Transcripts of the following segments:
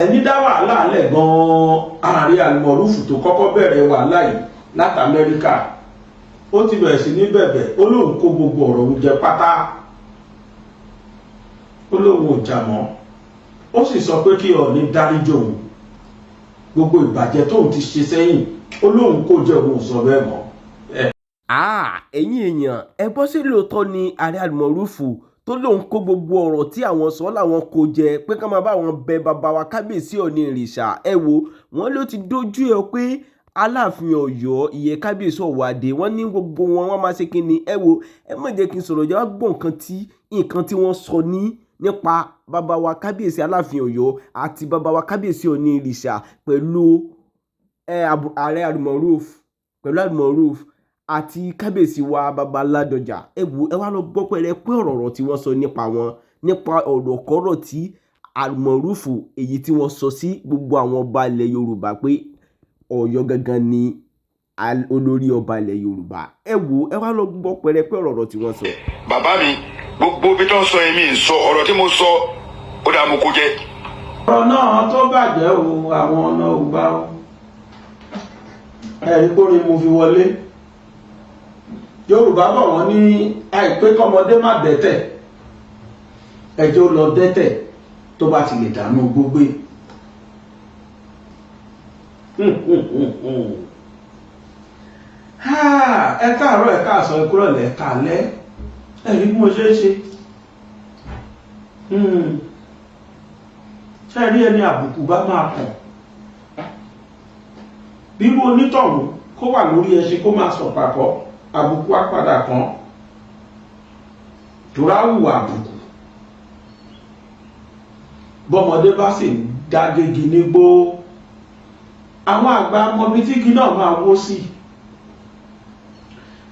Ẹni dá wàhálà lẹ̀ gan-an, ààrẹ Almoruf tó kọ́kọ́ bẹ̀rẹ̀ wàhálà yìí láti Amẹ́ríkà, ó ti bẹ̀rẹ̀ sí ní bẹ̀bẹ̀. Ó lóun kó gbogbo ọ̀rọ̀ òun jẹ pátá, ó lóun ò jà mọ́, ó sì sọ pé kí Ọọ̀ni dáríjì òun, gbogbo ìbàjẹ́ tóun ti ṣe sẹ́yìn, ó lóun kó jẹ́, òun ò sọ bẹ́ẹ̀ mọ́. Ẹ̀yin èèyàn, ẹ bọ́ sí lóòótọ́ ni ààrẹ Almoruf tó lóun kó gbogbo ọ̀rọ̀ tí àwọn sọ làwọn kò jẹ pé ká máa bá wọn bẹ bàbá wa Kábíyèsí Ọọ̀ni ìrìṣà. Ẹ wo, wọn ló ti dójú ẹ pé Aláàfin Ọ̀yọ́, ìyẹn Kábíyèsí Ọ̀wọ́adé, wọ́n ní gbogbo wọn, wọ́n máa ṣe kí ni. Ẹ wo, ẹ má jẹ́ kí n sọ̀rọ̀ jẹ́ wá gbọ́ nǹkan tí wọ́n sọ ní nípa bàbá wa Kábíyèsí Aláàfin Ọ̀yọ́ àti bàbá wa Kábíyèsí Ọọ̀ni ìrìṣà pẹ̀lú ààrẹ Almoruf, pẹ̀lú Almoruf àti kábíyèsí wa bàbá Ládọjà. Ẹ wo, ẹ wá lọ gbọ́ pẹ̀lẹ́ pé ọ̀rọ̀ tí wọ́n sọ nípa wọn, nípa ọ̀rọ̀ kọ́rọ̀ tí Almoruf èyí tí wọ́n sọ sí gbogbo àwọn ọba ilẹ̀ Yorùbá pé Ọ̀yọ́ gangan ni olórí ọba ilẹ̀ Yorùbá. Ẹ wo, ẹ wá lọ gbọ́ pẹ̀lẹ́ pé ọ̀rọ̀ tí wọ́n sọ. Bàbá mi, gbogbo bí tó ń sọ yẹn, mi ń sọ ọ̀rọ̀ tí mo sọ, ó dàá mo kó jẹ. Ọ̀rọ̀ náà tó bàjẹ́ o, àwọn ọ̀nà ò gbà ó. Ẹ̀rí kórin mo fi wọlé. Yorùbá bọ̀, wọ́n ní àìpé kọ́mọdé má dẹ́tẹ̀, ẹjọ́ lọ dẹ́tẹ̀ tó bá ti lè dànù gbogbo. Ẹ káàárọ̀, ẹ káàsán, ẹ kúrọ̀lẹ́, ẹ káalẹ́. Ẹ̀rí bí mo ṣe é ṣe ṣe rí ẹni àbùkù bá máa kàn, bírú onítọ̀hún kó wà lórí ẹṣin, kó máa sọ pàkọ́, àbùkù á padà kàn, tóra hùwà àbùkù. Bọ́mọdé bá sì ń dá gégi nígbó, àwọn àgbà mọbi tí igi náà máa wó sí.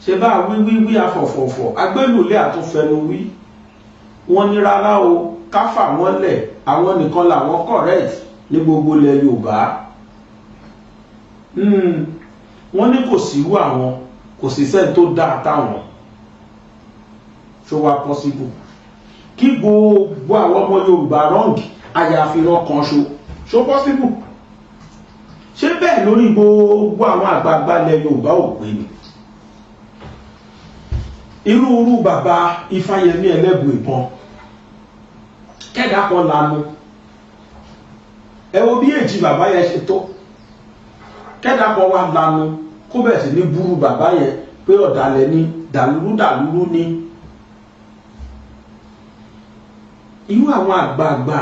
Ṣe bá wí wí wí, afọ̀fọ̀fọ̀ agbélùlé àtúnfẹnu wí. Wọ́n ní rárá o, ká fà wọ́n lẹ̀, àwọn nìkan làwọn correct ní gbogbo ilẹ̀ Yorùbá. Wọ́n ní kò sírú àwọn, kò sí sẹ́ni tó dáa táwọn. Ṣó wá possible kí gbogbo àwọn ọmọ Yorùbá wrong, àyàfi ìran kan ṣo? Ṣó possible? Ṣé bẹ́ẹ̀ lórí gbogbo àwọn àgbààgbà ilẹ̀ Yorùbá ò pé ni? Irú irú bàbá Ifáyẹmí Ẹlẹ́bù Ìbọn, kẹ́dà kan lanu, ẹ wo bí èjì bàbá yẹn ṣe tó, kẹ́dà kan wá lanu, kó bẹ̀rẹ̀ sí ní búrú bàbá yẹn pé ọ̀dàlẹ̀ ni, dàlúrú dàlúrú ni. Irú àwọn àgbààgbà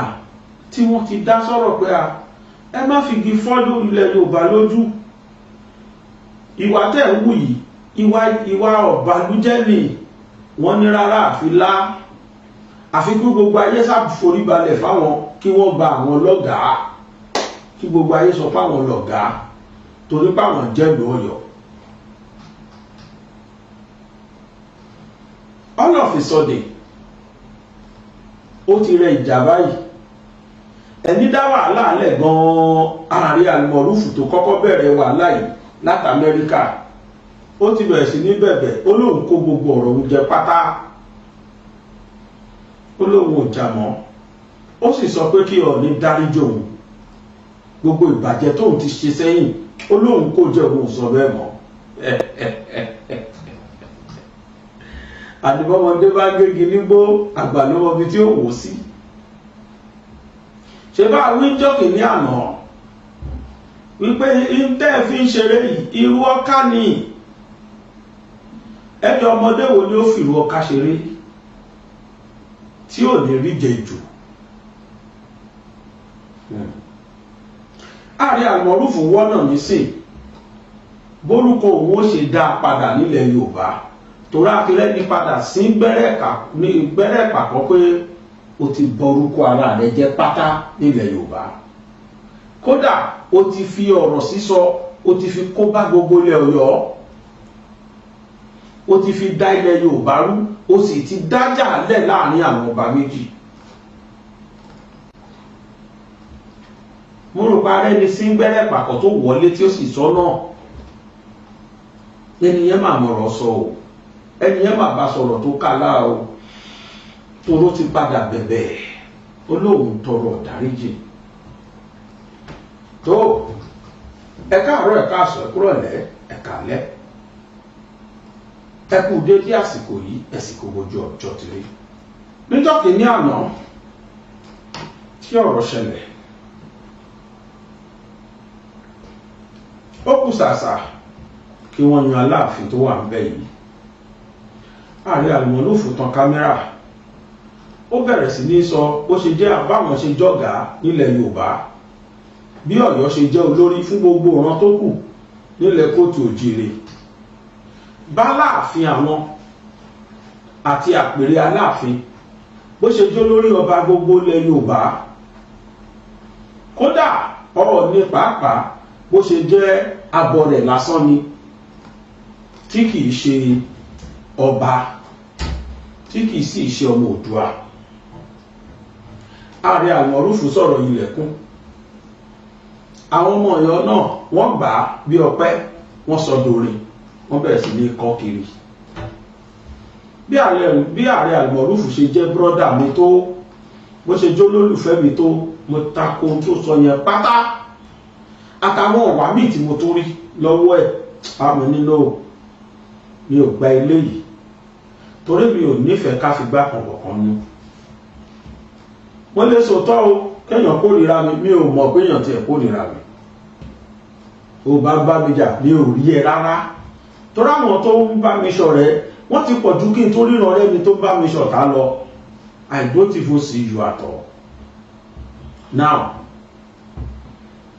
tí wọ́n ti dá sọ̀rọ̀ pé a ẹ má figi fọ́ lórí ilẹ̀ Yorùbá lójú, ìwà tẹ̀ ń wù yìí, ìwà ọ̀bàlújẹ́ ni. Wọ́n ní rárá, àfi lá, àfi kí gbogbo ayé sáforí balẹ̀ fáwọn, kí wọ́n gba àwọn lọ́gàá, kí gbogbo ayé sọ fáwọn lọ́gàá, torí páwọn jẹ́lu Ọ̀yọ́. All of a sudden, ó ti rẹ ìjà báyìí. Ẹni dá wàhálà lẹ̀ gan-an, ààrẹ Almoruf tó kọ́kọ́ bẹ̀rẹ̀ wàhálà yìí láti Amẹ́ríkà, ó ti bẹ̀rẹ̀ sí ní bẹ̀bẹ̀. Ó lóun kó gbogbo ọ̀rọ̀ òun jẹ pátá, ó lóun ò jà mọ́, ó sì sọ pé kí Ọọ̀ni dáríjì òun, gbogbo ìbàjẹ́ tóun ti ṣe sẹ́yìn, ó lóun kó jẹ́, òun ò sọ bẹ́ẹ̀ mọ́. Àdìbọ́mọdé bá gégi nígbó, àgbà ló mọ ibi tí ó wò sí. Ṣe bá wíjọ́ kìíní àná wípé tẹ́ fi ń ṣeré yìí, irú ọká ni? Ẹjọ́, ọmọdé wo ni ó fìrú ọká ṣeré tí ò ní rí jẹ jù? Ààrẹ Almoruf wọ́nà nísìn bórúkọ òun ó ṣe dá a padà nílẹ̀ Yorùbá, torí àtìlẹ́yìn padà sí gbẹ́rẹ́ pàkọ́ pé o ti bọrúkọ ara rẹ jẹ́ pátá nílẹ̀ Yorùbá. Kódà o ti fi ọ̀rọ̀ sísọ, o ti fi kó bá gbogbo ilẹ̀ Ọ̀yọ́, o ti fi dá ilẹ̀ Yorùbá rú, o sì ti dájà lẹ̀ láàrin àwọn ọba méjì. Mo rò pé ara ẹni sí gbẹ́rẹ́ pàkọ́ tó wọlé tí ó sì sọ náà, ẹni yẹn máa mọ̀rọ̀ sọ o, ẹni yẹn máa bá sọ̀rọ̀ tó ká láà o, toró ti padà bẹ̀bẹ̀, ó lóun tọrọ dáríjì. Ẹ káàárọ̀, ẹ káàsán, ẹ kúrọ̀lẹ́, ẹ káalẹ́, ẹ kú dédé àsìkò yìí, ẹ sì kó bójú ọjọ́ ti rí. Níjọ́ kìíní àná tí ọ̀rọ̀ ṣẹlẹ̀, ó kù sàṣà kí wọ́n yan Aláàfin tó wà níbẹ̀ yìí. Ààrẹ Àlùmọ́lùfù tan kámẹ́rà, ó bẹ̀rẹ̀ sí ní sọ bó ṣe jẹ́ báwọn ṣe jọ̀gá nílẹ̀ Yorùbá, bí Ọ̀yọ́ ṣe jẹ́ olórí fún gbogbo ìran tó kù nílẹ̀ kóòtù òjìrè, báláàfin àwọn àti àpèrè Aláàfin bó ṣe jó lórí ọba gbogbo ilẹ̀ Yorùbá, kódà Ọọ̀ni pàápàá bó ṣe jẹ́ abọrẹ̀ lásán ni, tí kìí ṣe ọba, tí kìí sì ṣe ọmọ Oòduà. Ààrẹ Àlùmọ́rúfù sọ̀rọ̀ ilẹ̀kùn, àwọn ọmọ Ọ̀yọ́ náà wọ́n gbà á bí ọpẹ́, wọ́n sọ dorin, wọ́n bẹ̀rẹ̀ sí ní kọ́ kiri. Bí ààrẹ Àlùmọ́rúfù ṣe jẹ́ brother mi tó, bó ṣe jó lólùfẹ́ mi tó, mo tako ohun tó sọ yẹn pátá àtàwọn ọ̀wá míì tí mo tún rí lọ́wọ́ ẹ̀. Àmọ́ nínú mi ò gba ilé yìí torí mi ò nífẹ̀ẹ́ ká fi gbá kan kọ̀ọ̀kan nú. Mo lè sòótọ́ o, kéèyàn kórìíra mi, mi ò mọ̀ pé èèyàn tiẹ̀ kórìíra mi. Ò bá bá mi jà, mi ò rí ẹ rárá, torí àwọn tó ń bá mi ṣọ̀rẹ́, wọ́n ti pọ̀ ju kí n tó ríran ọ̀rẹ́ mi tó ń bá mi ṣọ̀tá lọ. I don't even see you at all. Now,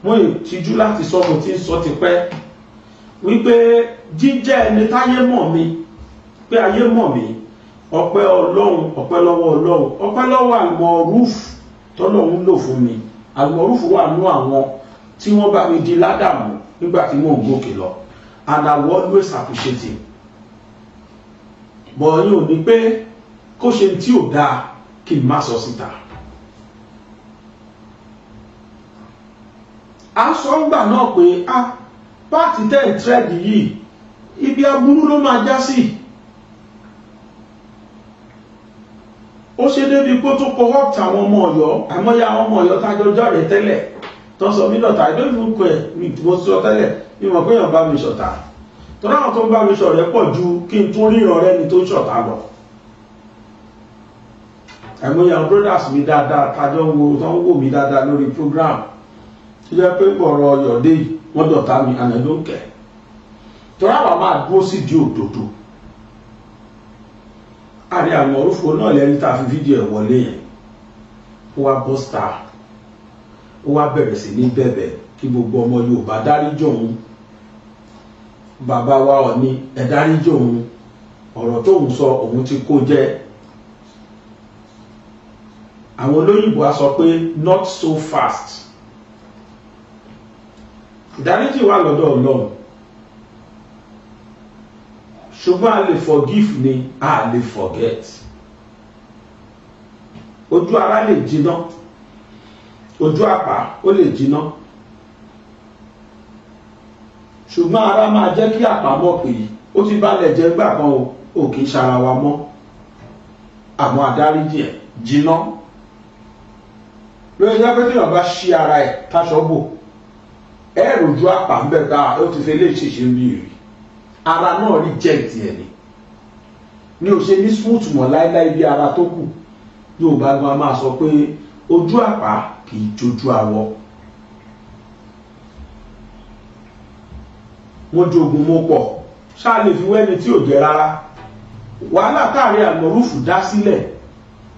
mo tijú láti sọ, mo ti ń sọ tipẹ́ wípé jíjẹ́ ẹni táyé mọ̀ mi, pé ayé mọ̀ mí, ọpẹ́ Ọlọ́run, ọpẹ́ lọ́wọ́ Ọlọ́run, ọpẹ́ lọ́wọ́ Àlùmọ́rúfù tọ́lọ́run lò fún mi. Àlùmọ́rúfù wà nú àwọn tí wọ́n bá mi di ládàmú nígbà tí mò ń gòkè lọ, and I will always appreciate him. But yín ò ní pé kó ṣe tí ò dáa kí n má sọ síta. A sọ ń gbà náà pé ah, path ten tread yìí, ibi aburú ló máa já sí. Ó ṣe débi pé tó co-opt àwọn ọmọ Ọ̀yọ́, àmọ́yá àwọn ọmọ Ọ̀yọ́ tájọ jọ́rẹ̀ẹ́ tẹ́lẹ̀ tó ń sọ mí lọ́ta. I don't even care. Mi mo sọ tẹ́lẹ̀, mi mọ̀ pé èèyàn bá mi ṣọ̀tá, torí àwọn tó ń bá mi ṣọ̀rẹ́ pọ̀ ju kí n tún ríran rẹ́ni tó ń ṣọ̀tá lọ. Àìmọye àwọn brothers mi dáadáa tájọ ń wo, tó ń wò mí dáadáa lórí program, tó jẹ́ pé ọ̀rọ̀ Ọ̀yọ́dé yìí, wọ́n dọ̀tá mi, and I don't care, torí àwọn máa dúró sí di òdodo. Àrí àwọn orúfo náà lẹ́rí tá a fi fídíò ẹ̀ wọlé yẹn, ó wá bọ́ star, ó wá bẹ̀rẹ̀ sí ní bẹ̀bẹ̀ kí gbogbo ọmọ Yorùbá dáríjì òun, bàbá wa Ọọ̀ni, ẹ dáríjì òun, ọ̀rọ̀ tóun sọ, òun ti kó jẹ́. Àwọn olóyìnbó á sọ pé not so fast. Ìdáríjì wà lọ́dọ̀ Ọlọ́run, ṣùgbọ́n a lè forgive ni, a lè forget. Ojú ara lè jiná, ojú àpá ó lè jiná, ṣùgbọ́n ara máa jẹ́ kí àpá mọ̀ pé ó ti balẹ̀ jẹ́ gbà kan o, ò kì í ṣara wa mọ́. Àmọ́ àdáríjì ẹ̀ jiná lórí ẹjọ́ pé téèyàn bá ṣí ara ẹ̀ táṣọ bò, ẹ rojú àpá ń bẹ̀ ká ó ti fi lè ṣèṣe ń bí rí, ara náà reject ẹ̀ ni ní ò ṣe ní smooth mọ́ láíláí bí ara tó kù. Yorùbá gan máa sọ pé ojú àpá kì í jojú awọ. Wọ́n jogun mọ́ pọ̀ ṣáà lè fi wẹ́ni tí ò jẹ́ rárá. Wàhálà táàrí Àlùmọ́rúfù dá sílẹ̀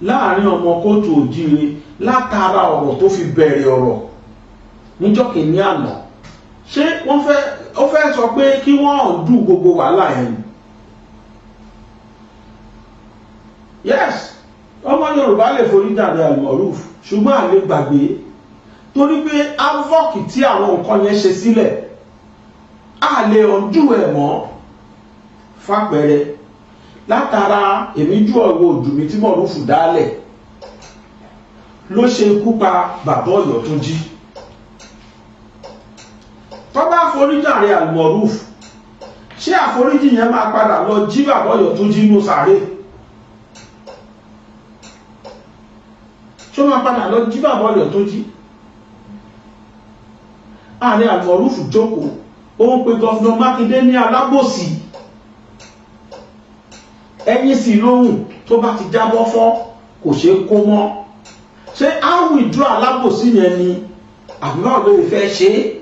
láàrin ọmọ kóòtù òjíire látara ọ̀rọ̀ tó fi bẹ̀rẹ̀ ọ̀rọ̀ níjọ́ kìíní àná, ṣé wọ́n fẹ́, ó fẹ́ sọ pé kí wọ́n undo gbogbo wàhálà yẹn ni? Yes, ọmọ Yorùbá lè forí dàdé Àlùmọ́rúfù, ṣùgbọ́n àlè gbàgbé, torí pé havoc tí àwọn nǹkan yẹn ṣe sílẹ̀, a lè undo ẹ̀ mọ́. Fàpẹẹrẹ, látara èmi ju ọ̀wọ́ òjò mi tí Mọ̀rúfù dálẹ̀ ló ṣe ikú pa bàbá Ọ̀yọ́ tó jí. Tó bá foríjàre Àlùmọ́rúfù, ṣé àforíjì yẹn máa padà lọ jí bàbá Ọ̀yọ́ tó jí nù sàárè? Ṣó máa padà lọ jí bàbá Ọ̀yọ́ tó jí? Ààrẹ Almoruf jókòó, ó ń pe Governor Mákindé ní alábòsí. Ẹ̀yìn sì lóhùn, tó bá ti jábọ́ fọ́, kò ṣeé kó mọ́. Ṣé á withdraw alábòsí yẹn ni, àbí báwo ló fẹ́ ṣe é?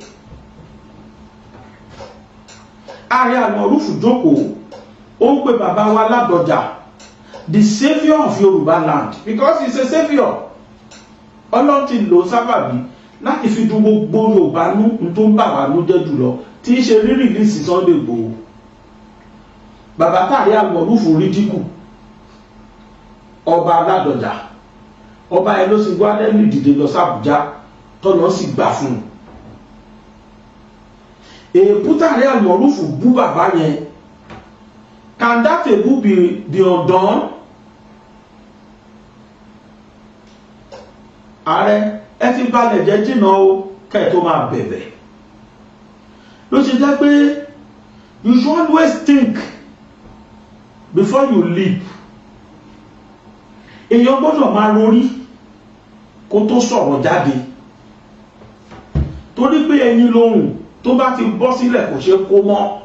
Ààrẹ Almoruf jókòó, ó ń pe bàbá wa Ládọjà, the saviour of Yorùbá land, because he is a saviour. Ọlọ́run ti lò sábàbí láti fi dùn gbogbo Yorùbá nú tó ń bà wá nú jẹ́ jùlọ, tí í ṣe rí release Sunday Igboho. Bàbá tàrí Almoruf rídíkù ọba Ládọjà, ọba ẹ ló sì gbọ́ adẹ́lì dìde lọ sí Àbújá, tọ́nà sì gbà fún un. Èébú tàrí Almoruf bú bàbá yẹn, can that èébú be undone? Ààrẹ, ẹ ti balẹ̀ jẹ́ jìnnà o, kẹ́ ẹ̀ tó máa bẹ̀bẹ̀. Ló ṣe jẹ́ pé you should always think before you leap. Èèyàn gbọ́dọ̀ máa rorí kó tó sọ̀rọ̀ jáde, torí pé ẹni lóhùn tó bá ti bọ́ sílẹ̀, kò ṣe kó mọ́.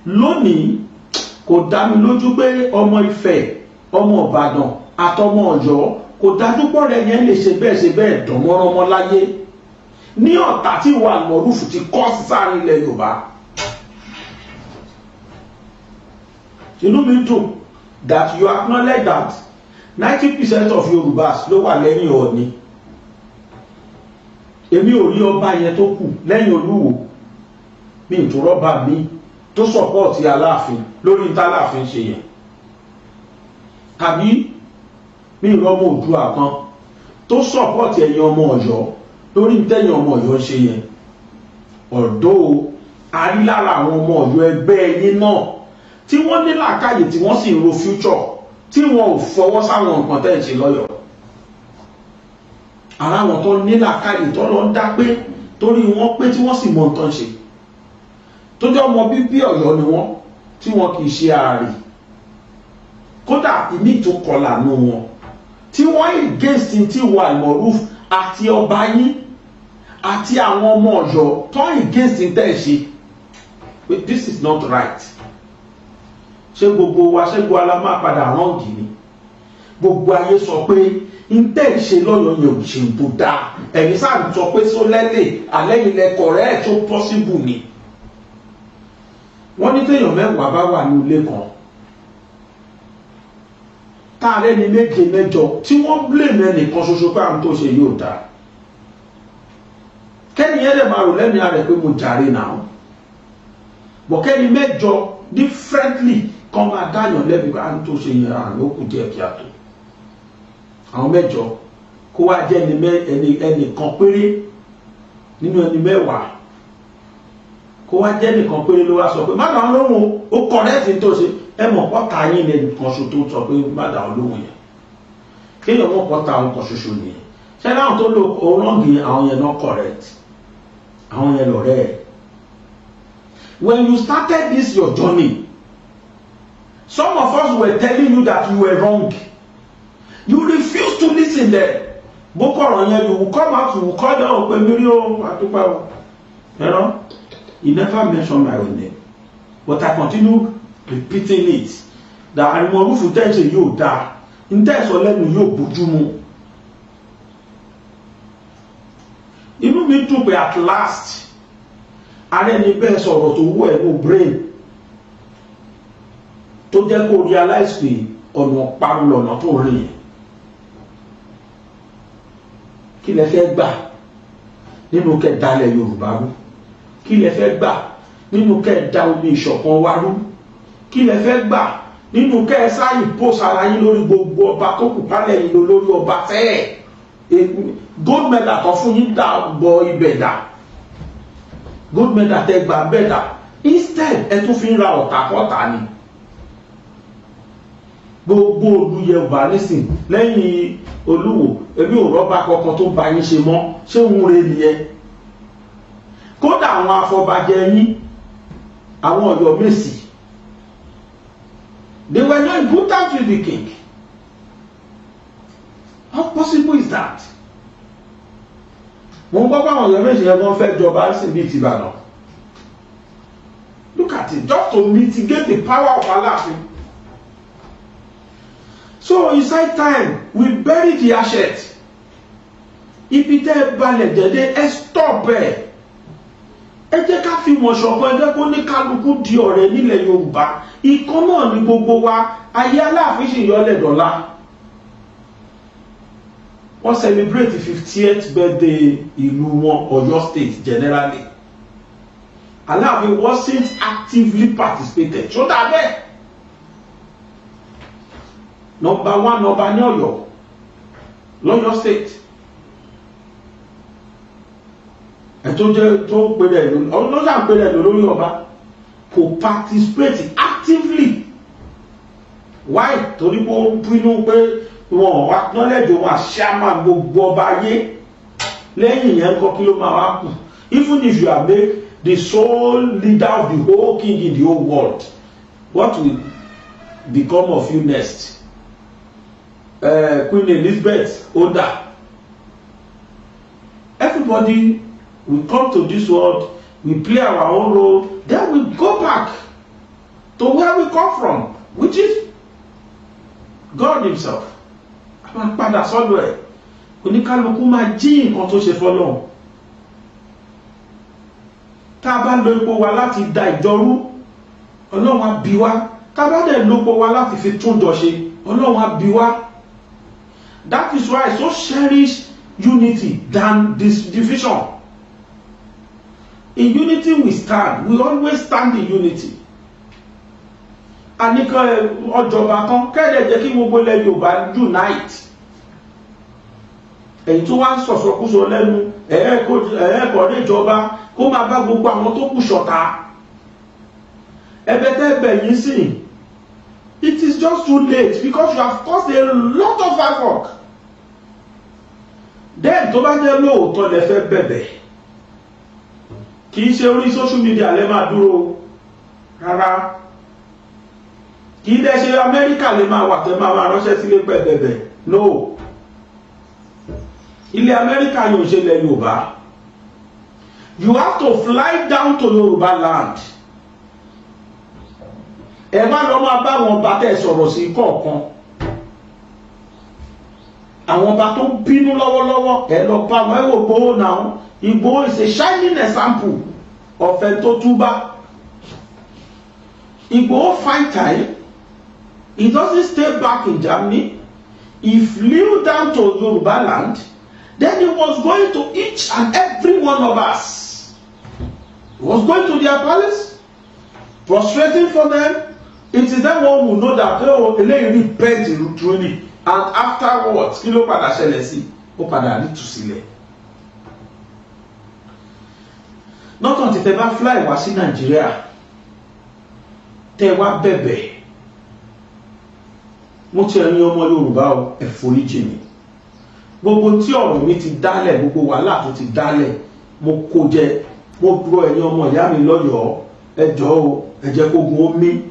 Lónìí, kò dá mi lójú pé ọmọ Ifẹ̀, ọmọ Ìbàdàn àtọmọ Ọ̀yọ́, kò dájú pọ̀ rẹ̀ yẹn lè ṣe bẹ́ẹ̀ ṣe bẹ́ẹ̀ dánmọ́ránmọ́ láyé ní ọ̀tá tí ìwà Almoruf ti kọ́ sáàrin ilẹ̀ Yorùbá. Inú mi dùn that you acknowledge that 90% of Yorùbás ló wà lẹ́yìn Ọọ̀ni. Èmi ò rí ọba yẹn tó kù lẹ́yìn Olúwo mi ìtúrọ́bà mi tó support Aláàfin lórí ntàláàfin ṣe yẹn, tàbí mi ìrọmọ Oòduà kan tó support ẹ̀yin ọmọ Ọ̀yọ́ lórí ntẹ̀yìn ọmọ Ọ̀yọ́ ṣe yẹn. Ọ̀dọ́ a rí lára àwọn ọmọ Ọ̀yọ́ ẹgbẹ́ ẹ̀yin náà tí wọ́n ní làákàyè, tí wọ́n sì ń ro future, tí wọn ò fọwọ́ sáwọn nǹkan tẹ́ ẹ̀ ṣe lọ́yọ̀ọ́. Ara wọn tó ní làákàyè, tó lọ ń dá pé torí wọ́n pé, tí wọ́n sì mọ nǹkan ṣe, tó jẹ́ ọmọ bíbí Ọ̀yọ́ ni wọ́n, tí wọn kì í ṣe ààrẹ, kódà ìmí tó kọlà nù wọn, tí wọ́n against tí wà Almoruf àti ọba yín àti àwọn ọmọ Ọ̀yọ́ tó against tẹ́ ẹ̀ ṣe pé this is not right. Ṣé gbogbo wa, ṣé gbogbo ala máa padà wrong ni? Gbogbo ayé sọ pé n tẹ́ ẹ̀ ṣe lọ́yọ̀ọ́ yẹn ò ṣe tó dáa, ẹ̀yin sáà ń sọ pé sólẹ́lẹ̀ alẹ́ ilẹ̀ correct tó possible ni. Wọ́n ní téèyàn 10 bá wà ní ilé kan, táàrẹ́ ni méje mẹ́jọ tí wọ́n blame ẹnìkan ṣoṣo pé àwọn tó ṣe yóò dáa, kẹ́ni yẹn lè máa rò lẹ́mìí rẹ̀ pé mo jàre náà bọ̀, kẹ́ni mẹ́jọ differently kọ́ máa dáyàn lẹ́bi pé àwọn tó ṣe yẹn àná ó kù díẹ̀ kí a tó, àwọn mẹ́jọ kó wá jẹ́ ẹni ẹnìkan péré nínú ẹni 10, kó wá jẹ́ nìkan péré ló wá sọ pé má dà wọn lóhùn, ó correct tó ṣe. Ẹ mọ̀ pọ́ta yín ní ẹnìkan ṣo tó sọ pé má dà wọn lóhùn yẹn, kéèyàn mọ̀ pọ́ta àwọn kan ṣoṣo nìyẹn. Ṣé láwọn tó lo wrong yẹn, àwọn yẹn náà correct, àwọn yẹn lọ̀rẹ́ ẹ̀. When you started this your journey, some of us were telling you that you were wrong. You refuse to listen there. Boko ọ̀rọ̀ yẹn, you will come out, you will call down pé mi rí o, àdúpẹ́ o ẹ̀rọ. He never mention my own name, but I continue repeating it that Almoruf tẹ́sẹ̀ yóò dáa, ntẹ́sọ̀ lẹ́nu yóò bójú mu. Inú mi dùn pé at last, ààrẹ ni bẹ́ẹ̀ sọ̀rọ̀ tó wọ́ ẹ̀ ní brain, tó jẹ́ kó realize pé ọ̀nà parun lọ̀nà tó rìn yẹn. Kí lẹ fẹ́ gbà nínú kẹ́ dalẹ̀ Yorùbá rú? Kí lẹ fẹ́ gbà nínú kẹ́ da omi ìṣọ̀kan wa rú? Kí lẹ fẹ́ gbà nínú kẹ́ ẹ sáyìn post ara yín lórí gbogbo ọba tó kù pálẹ̀ yín lórí ọba tẹ́ ẹ̀ gold medal kan fún yín dà bọ ibẹ̀ dà, gold medal tẹ́ gbà bẹ́ẹ̀ dà? Instead, ẹ tún fi ń ra ọ̀tá kọ́ta ni. Gbogbo olùyẹ̀wà nísìn lẹ́yìn Olúwo, èmi ò rọ́bà kankan tó bá yín ṣe mọ́. Ṣé ń re nìyẹn? Kódà àwọn afọbajẹ yín, àwọn Ọ̀yọ́ Mèsì, they were not in good terms with the king. How possible is that? Mo ń gbọ́ pé àwọn Ọ̀yọ́ Mèsì yẹn gan fẹ́ jọba sí bíi ti Ìbàdàn. Look at it, just to mitigate the power of Aláàfin. So it's high time we bury the hatchet. Ibi tẹ́ ẹ balẹ̀ jẹ́dé, ẹ stop ẹ̀. Ẹ jẹ́ ká fi mọ̀ ṣọ̀kan. Ẹ jẹ́ kó ní kálukú di ọ̀rẹ́ nílẹ̀ Yorùbá. Ìkan náà ni gbogbo wa. Ayé Aláàfin sì yọlẹ̀ dọ̀la. Wọ́n celebrate 50th birthday ìlú wọn, Ọ̀yọ́ State generally. Aláàfin wasn't actively participated. Ṣó dáa bẹ́ẹ̀? Number one ọba ní Ọ̀yọ́, lọ́yọ́ State, ẹ tó jẹ́ tó ń pè rẹ̀ lọ́sà ń pè rẹ̀ lórí ọba, kò participate actively. Why? Torí pé ó bínú pé wọn ò acknowledge òun as chairman gbogbo ọba ayé. Lẹ́yìn yẹn kọ́, kí ló máa wá kù? Even if you are made the sole leader of the whole king in the whole world, what will become of you next? Queen Elizabeth older. Everybody we come to this world, we play our own role, then we go back to where we come from, which is God himself. A máa padà sọ́dọ̀ ẹ̀. Oníkálukú máa jí nǹkan tó ṣe fọ́lọ́hun. Tá a bá lo ipò wa láti da ìjọrú, Ọlọ́run á bi wá. Tá a bá dẹ̀ lo ipò wa láti fi túnjọ ṣe, Ọlọ́run á bi wá. That is why I so cherish unity than this division. In unity we stand. We always stand in unity. Àníkan ọjọba kan kẹ́ẹ̀dẹ̀ jẹ́ kí gbogbo ilẹ̀ Yorùbá unite. Èyí tó wá ń sọ̀sọ̀kúsọ lẹ́nu ẹ̀ẹ́kọ̀ níjọba kó máa bá gbogbo àwọn tó kù ṣọ̀tá. Ẹ̀bẹ̀ tẹ́ bẹ̀ yín sí, it is just too late, because you have caused a lot of havoc. Then tó bá jẹ́ lóòótọ́ lẹ fẹ́ bẹ̀bẹ̀, kì í ṣe orí social media lẹ máa dúró rárá. Kì í dẹ́ ṣe Amẹ́ríkà lè máa wà tẹ́ máa máa ránṣẹ́ sílé pẹ́ bẹ̀bẹ̀. No, ilẹ̀ Amẹ́ríkà yóò ṣe ilẹ̀ Yorùbá. You have to fly down to Yorùbá land. Ẹ má lọ máa bá àwọn ọba tẹ́ sọ̀rọ̀ sí kọ̀ọ̀kan, àwọn ọba tó ń bínú lọ́wọ́lọ́wọ́. Ẹ lọ bá wọn. Ẹ wò Ìgbòho náà. Ìgbòho is a shining example of ẹ tó túbá. Ìgbòho find time. He doesn't stay back in Germany. He flew down to Yoruba land. Then he was going to each and every one of us. He was going to their palace, prostrating for them. It is then one who know that, oh, eléyìí repent truly. And afterwards, kí ló padà ṣẹlẹ̀ sí? Ó padà rí tùsílẹ̀. Not until tẹ́ bá fly wá sí Nàìjíríà, tẹ́ wá bẹ̀bẹ̀, mo ti ẹ̀yin ọmọ Yorùbá o, ẹ foríjì mi, gbogbo tí ọ̀rọ̀ mi ti dálẹ̀, gbogbo wàhálà tó ti dálẹ̀, mo kó jẹ. Mo dúró, ẹ̀yin ọmọ ìyá mi lọ́yọ̀ọ́, ẹ jọ̀ọ́ o, ẹ jẹ́ kó gun omi.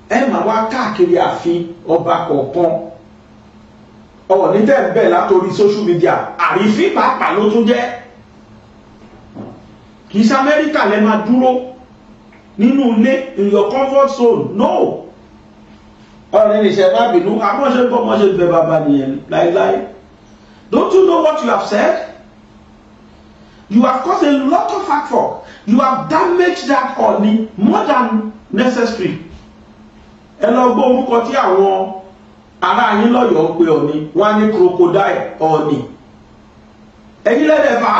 Ẹ máa wá káàkiri ààfin ọba kọ̀ọ̀kan. Ọ̀ní tẹ́ ń bẹ̀ látòrí social media, àrífín pàápàá ló tún jẹ́. Kì í ṣe Amẹ́ríkà lẹ́ máa dúró nínú ilé in your comfort zone. No, ọ̀rẹ́ nìṣẹ́, má bínú. Àmọ́ ṣe gbọ́ mọ́ ṣe bẹ bàbá nìyẹn láíláí. Don't you know what you have said? You have caused a lot of havoc. You have damaged that Ọọ̀ni more than necessary. Ẹ lọ gbọ́ orúkọ tí àwọn ará yín lọ́yọ̀ọ́ ń pe Ọọ̀ni. Wọ́n á ní crocodile Ọọ̀ni. Ẹ̀yin lẹ́dẹ̀ẹ́fà.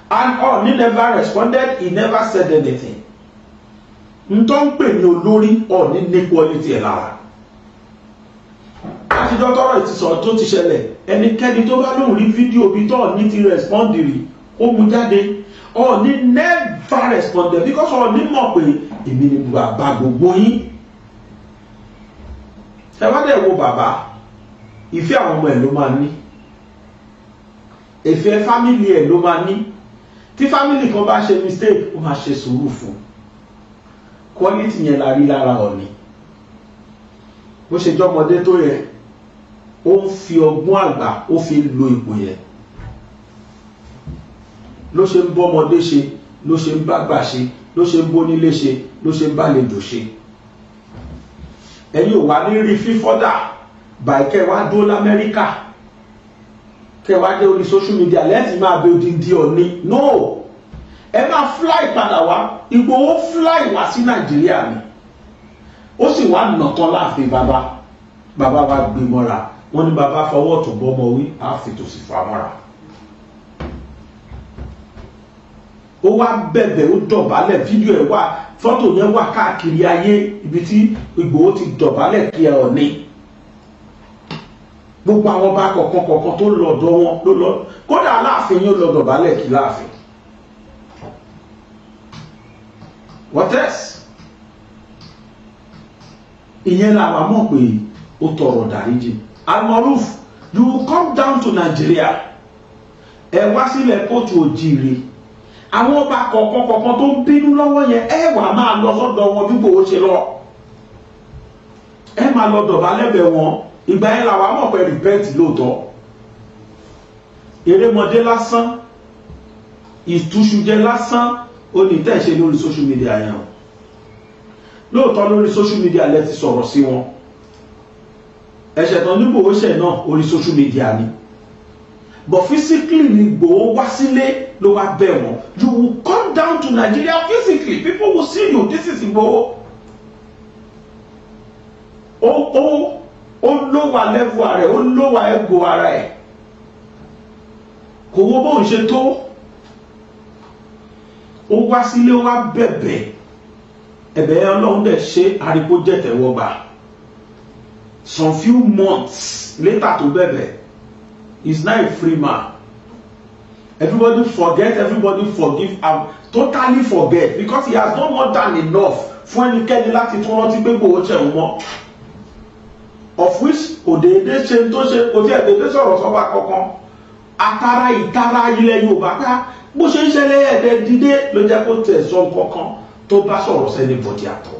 And Ọọ̀ni never responded. He never said anything. N tó ń pè ní olórí, Ọọ̀ni ní quality ẹ̀ lára. Àtijọ́ tọ́rọ̀ ìtìsọ̀ tó ti ṣẹlẹ̀, ẹnikẹ́ni tó bá lóun rí fídíò bí tọ́ọ̀ni ti respond rí, ó mú jáde. Ọọ̀ni never responded, because Ọọ̀ni mọ̀ pé èmi ni bàbá gbogbo yín. Ẹ wá dẹ̀ wo bàbá, ìfẹ́ àwọn ọmọ ẹ̀ ló máa ní, ìfẹ́ family ẹ̀ ló máa ní. Tí family kan bá ṣe mistake, ó máa ṣe sùúrù fún. Quality yẹn la rí lára Ọọ̀ni. Bó ṣe jọmọdé tó yẹ, ó ń fi ọgbọ́n àgbà, ó fi lo ipò yẹn. Ló ṣe ń bọ́mọdé ṣe, ló ṣe ń bágbà ṣe, ló ṣe ń bónílé ṣe, ló ṣe ń bálejò ṣe. Ẹ̀yin ò wá ní rí fífọ́dà báyìí. Kẹ́ wá dúró lamẹ́ríkà, kẹ́ wá dé orí social media lẹ́sìn máa bẹ odindi Ọ̀ní. No, ẹ máa fly padà wá. Ìgbòho fly wá sí Nàìjíríà ni, ó sì wá nàtán láàfin. Bàbá, bàbá wa gbé mọ́ra. Wọ́n ní bàbá fọwọ́ ọ̀tún bọ́mọ wí, á fi tòsì fà mọ́ra. Ó wá bẹ̀bẹ̀, ó dọ̀bálẹ̀. Fídíò ẹ̀ wà, fọ́tò yẹn wà káàkiri ayé, ibi tí Ìgbòho ti dọ̀bálẹ̀ kí ẹ Ọ̀ní. Gbogbo àwọn ọba kọ̀ọ̀kan kọ̀ọ̀kan tó lọ́dọ̀ wọn ló lọ, kódà Aláàfin yóò lọ dọ̀bálẹ̀ kí láàfin. What else? Ìyẹn làwọn mọ̀ pé ó tọrọ dáríjì. Almaroof, you will come down to Nigeria. Ẹ wá sílẹ̀ kóòtù òjìire. Àwọn ọba kọ̀ọ̀kan kọ̀ọ̀kan tó ń bínú lọ́wọ́ yẹn, ẹ wà máa lọ sọ́dọ̀ wọn bí Ìgbòho ṣe lọ. Ẹ máa lọ dọ̀bálẹ̀ bẹ̀ wọn. Ìgbà yẹn làwọn mọ̀ pé repent lóòótọ́. Erémọdé lásán, ìtúṣujẹ lásán ó ní tẹ́ ṣe lórí social media yẹn o. Lóòótọ́, lórí social media lẹ ti sọ̀rọ̀ sí wọn. Ẹ̀ṣẹ̀ tán ní Ìgbòho ṣẹ̀ náà, orí social media ni, but physically ni Ìgbòho wá sílé, ló wá bẹ̀ wọ́n. You will come down to Nigeria physically, people will see you. This is Ìgbòho. Ó lower level ara ẹ̀, ó lower ego ara ẹ̀, kò wo bóun ṣe tó. Ó wá sílé, ó wá bẹ̀bẹ̀. Ẹ̀bẹ̀ yẹn, Ọlọ́run dẹ̀ ṣe àríkó jẹ̀tẹ̀wọ́gbà. Some few months later tó bẹ̀bẹ̀, he is now a free man. Everybody forget, everybody forgive am, totally forget, because he has done more than enough fún ẹnikẹ́ni láti tún rántí pé Ìgbòho ṣẹ̀wọ̀n mọ́, of which kò déédéé ṣe tó ṣe, kò tí ẹ̀ déédéé sọ̀rọ̀ sọ́ba kankan. Atara ìtara ilẹ̀ Yorùbá ká bó ṣe ń ṣẹlẹ̀, ẹ̀ẹ́dẹ̀ dídé ló jẹ́ kó tẹ̀ sọ kankan tó bá sọ̀rọ̀ sẹ́ni bọ̀dì àtọ̀.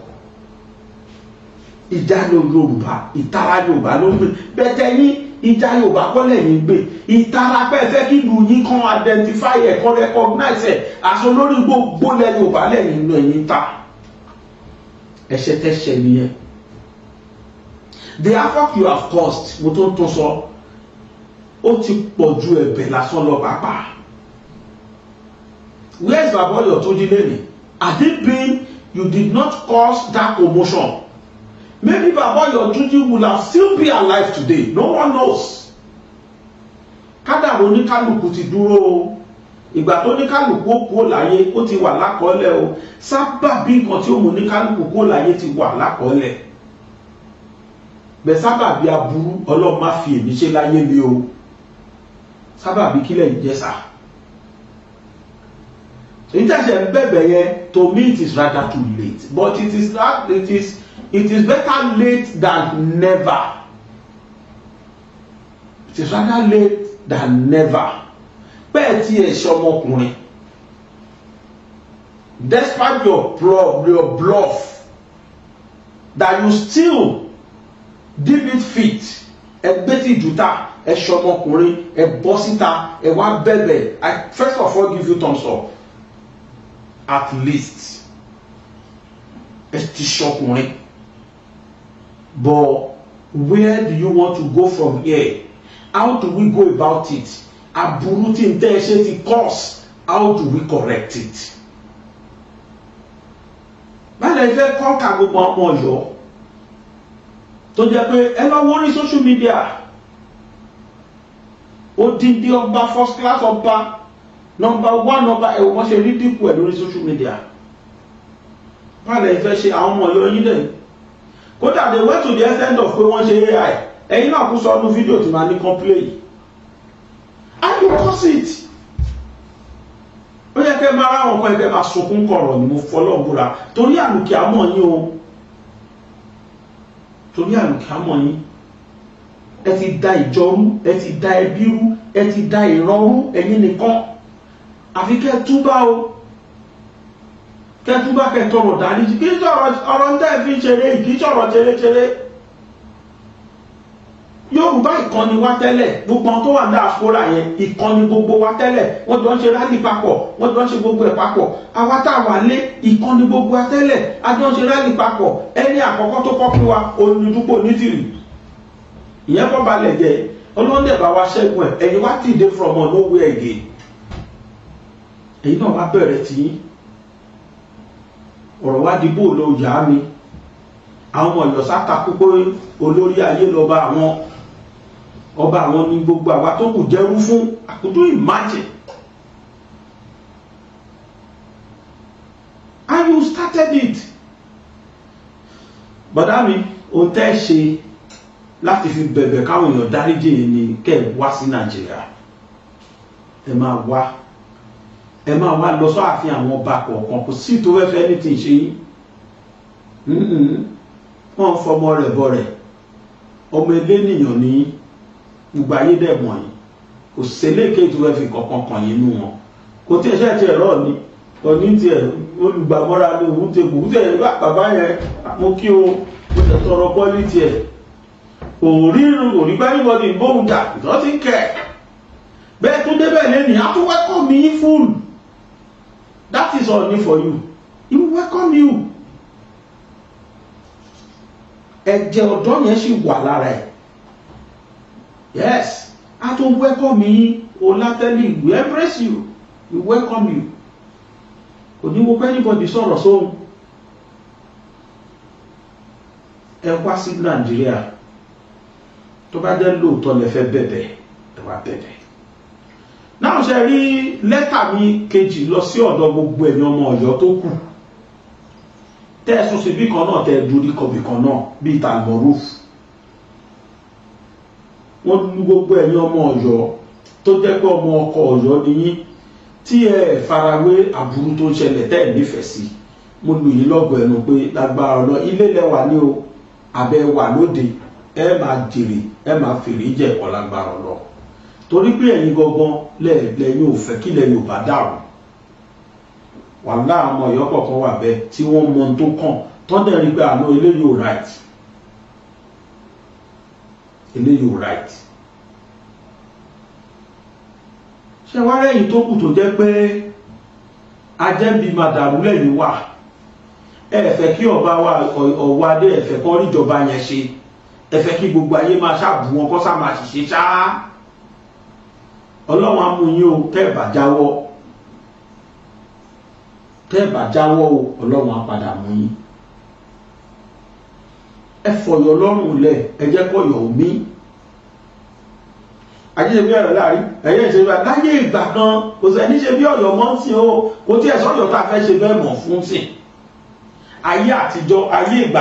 Ìjà Yorùbá, ìtara Yorùbá ló ń gbé bẹ́tẹ̀ yín. Ìjà Yorùbá kọ́lẹ̀ yín gbé. Ìtara pé ẹ fẹ́ kí ìlú yín kan identify ẹ̀, kan recognize ẹ̀ àṣọ lórí gbogbo lẹ̀ Yorùbá lẹ́yìn inú ẹ̀yìn ta. Ẹ̀ṣẹ̀ tẹ́ṣẹ̀ nìyẹn. The havoc you have caused, mo tó ń tún sọ, ó ti pọ̀ ju ẹ̀bẹ̀ lásán lọ pàápàá. Where is Baba Oyotunji lẹ́nìí? Had it been you did not cause that commotion, maybe Baba Oyotunji would have still be alive today. No one knows. Kádàrá oníkálukú ti dúró o. Ìgbà tó oníkálukú ó kúrò láyé, ó ti wà lákọọ́lẹ̀ o. Sábàbí nǹkan tí ó mú oníkálukú kúrò láyé ti wà lákọọ́lẹ̀. Bẹ́ẹ̀ sábàbí aburú, Ọlọ́run má fi èmi ṣe láyé mi o. Sábàbí kílẹ̀ ìjẹsà ìtẹ̀sẹ̀ ń bẹ̀bẹ̀ yẹn, to me it is rather too late, but it is not, it is better late than never. It is rather late than never. Bẹ́ẹ̀ tí ẹ̀ ṣe ọmọkùnrin, despite your bluff that you still deem it fit, ẹ gbé tí ìjúta, ẹ ṣe ọmọkùnrin, ẹ bọ́ síta, ẹ wá bẹ̀bẹ̀, I first of all give you thumbs up. At least ẹ ti ṣọkùnrin. But where do you want to go from here? How do we go about it? Aburú tí n tẹ́ ẹ ṣe ti cause, how do we correct it? Báyìí ẹ fẹ́ kọ́ka gbogbo ọmọ Ọ̀yọ́ tó jẹ́ pé ẹ lọ wo orí social media, odindi ọba, first class ọba, number one ọba, ẹ wọ́n ṣe rí dínkù ẹ̀ lórí social media. Báyìí ẹ fẹ́ ṣe àwọn ọmọ Ọ̀yọ́ yín dẹ̀? Kódà they went to the extent of pé wọ́n ṣe AI. Ẹ̀yin náà kú sọ ọ́nú fídíò tí màá ní kan play yìí, and you cause it. Ó yẹ kẹ́ máa ráwọn kan, ẹgbẹ́ máa sunkún kọ̀rọ̀ ni. Mo fọlọ́ búra torí àlùkí àmọ́ yín o, torí àlùkí àmọ́ yín. Ẹ ti da ìjọ rú, ẹ ti da ẹbí rú, ẹ ti da ìran rú, ẹ̀yin nìkan. Àfi kẹ́ túbá o, kẹ́ túbá, kẹ́ tọrọ dáríjì. Kí sọ̀rọ̀ ọ̀rọ̀ ń tẹ́ fi ń ṣeré, kì í sọ̀rọ̀ ṣeréṣeré. Yorùbá ìkan ni wá tẹ́lẹ̀. Gbogbo àwọn tó wà ní diaspora yẹn, ìkan ni gbogbo wa tẹ́lẹ̀. Wọ́n jọ ń ṣe rally papọ̀, wọ́n jọ ń ṣe gbogbo ẹ̀ papọ̀. Àwa tá a wà lé, ìkan ni gbogbo wa tẹ́lẹ̀, a jọ ń ṣe rally papọ̀. Ẹni àkọ́kọ́ tó kọ́ pín wa, Olùdúpọ̀ Onítìrì, ìyẹn kọ́ balẹ̀ jẹ́. Ọlọ́dẹ̀ bá wa ṣẹ́gun ẹ̀. Ẹ̀yin wá dìde from nowhere again, èyí náà wá bẹ̀rẹ̀ tí ọ̀rọ̀ wá di bó lọ yá mi. Àwọn ọmọ Ọ̀yọ́ sátakú pé olórí ayé lọ́ba àwọn, ọba àwọn ní gbogbo àwa tó kù jẹ́rú fún. I couldn't imagine. And you started it. Bọ̀dá mi, ohun tẹ́ ṣe láti fi bẹ̀bẹ̀ káwọn èèyàn dáríjì yín ni kẹ́ ẹ wá sí Nàìjíríà. Ẹ máa wá, ẹ máa wá lọ sọ́àfin àwọn ọba kọ̀ọ̀kan. Kò sí tó fẹ́fẹ́ ní ti ṣe yín. Wọ́n fọmọ rẹ̀ bọ̀ rẹ̀, ọmọ eléníyàn ní gbogbo ayé dẹ̀ mọ̀ yín. Kò séléèké tó fẹ́ fi kankan kàn yín nú wọn. Kò tí ẹ ṣe tiẹ̀ rọ̀ ni òní tiẹ̀ olùgbàmọ́ra ni òun ti kù tiẹ̀. Bàbá yẹn, mo kí o, mo tẹ̀ tọrọ quality ẹ̀. Kò rí, kò rí bá anybody bóun jà ìtọ́ ti ń kẹ̀ bẹ́ẹ̀ tó débẹ̀ lẹ́nìí. Á tún welcome yín full. That is all for you. He will welcome you. Ẹ̀jẹ̀ ọ̀dọ́ yẹn sì wà lára ẹ̀. Yes, á tún welcome yín. Olátẹ́lì we embrace you, we welcome you. Kò ní wo pé anybody sọ̀rọ̀ sóhun. Ẹ wá sí Nàìjíríà, tó bá jẹ́ lóòótọ́ lẹ fẹ́ bẹ̀bẹ̀, ẹ wá bẹ̀bẹ̀ náà. Ṣe rí lẹ́tà mi kejì lọ sí ọ̀dọ̀ gbogbo ẹ̀yin ọmọ Ọ̀yọ́ tó kù tẹ́ ẹ sún síbí kan náà, tẹ́ ẹ dorí kọbì kan náà bíi tàlmọ́rúf. Wọ́n lu gbogbo ẹ̀yin ọmọ Ọ̀yọ́ tó jẹ́ pé ọmọ ọkọ Ọ̀yọ́ ni yín, tí ẹ farawé aburú tó ń ṣẹlẹ̀, tẹ́ ẹ nífẹ̀ẹ́ sí. Mo lù yín lọ́gọ̀ ẹnu pé lágbára ọ̀nà ilé lẹ́wà ní o, abẹ́ wà lóde, ẹ máa jèrè, ẹ máa fèrè jẹ̀kọ́ lágbára ọ̀nà, torí pé ẹ̀yin gangan lẹ́yìn ò fẹ́ kí ilẹ̀ Yorùbá dàrú. Wàhálà àwọn Ọ̀yọ́ kọ̀ọ̀kan wà bẹ́ẹ̀ tí wọ́n mọ ohun tó kàn, tọ́ dẹ̀ rí pé àná eléyìí ò right, eléyìí ò right. Ṣé wá rẹ́yìn tó kù tó jẹ́ pé ajẹ́bí màdàrú lẹ́yìn wà, ẹ fẹ́ kí ọba wa ọwọ́ adé, ẹ fẹ́ kọ́ ríjọba yẹn ṣe, ẹ fẹ́ kí gbogbo ayé máa ṣàbù wọn kọ́ sá máa ṣiṣẹ́ ṣáá. Ọlọ́run á mú yín o tẹ́ ẹ̀ bá jáwọ́, tẹ́ ẹ̀ bá jáwọ́ o, Ọlọ́run á padà mú yín. Ẹ fọ̀yọ̀ lọ́rùn lẹ̀, ẹ jẹ́ kọ́yọ̀ omi ajé bí ọ̀rọ̀ láàrin ẹ̀yẹ́ ìṣe bí láyé ìgbà kan. Kò sẹ́ni ṣe bí Ọ̀yọ́ mọ́ sí o, kò tí ẹ̀ sọ́yọ́ tá a fẹ́ ṣe bẹ́ẹ̀ mọ̀ fún sí. Ayé àtijọ́, ayé ìgbà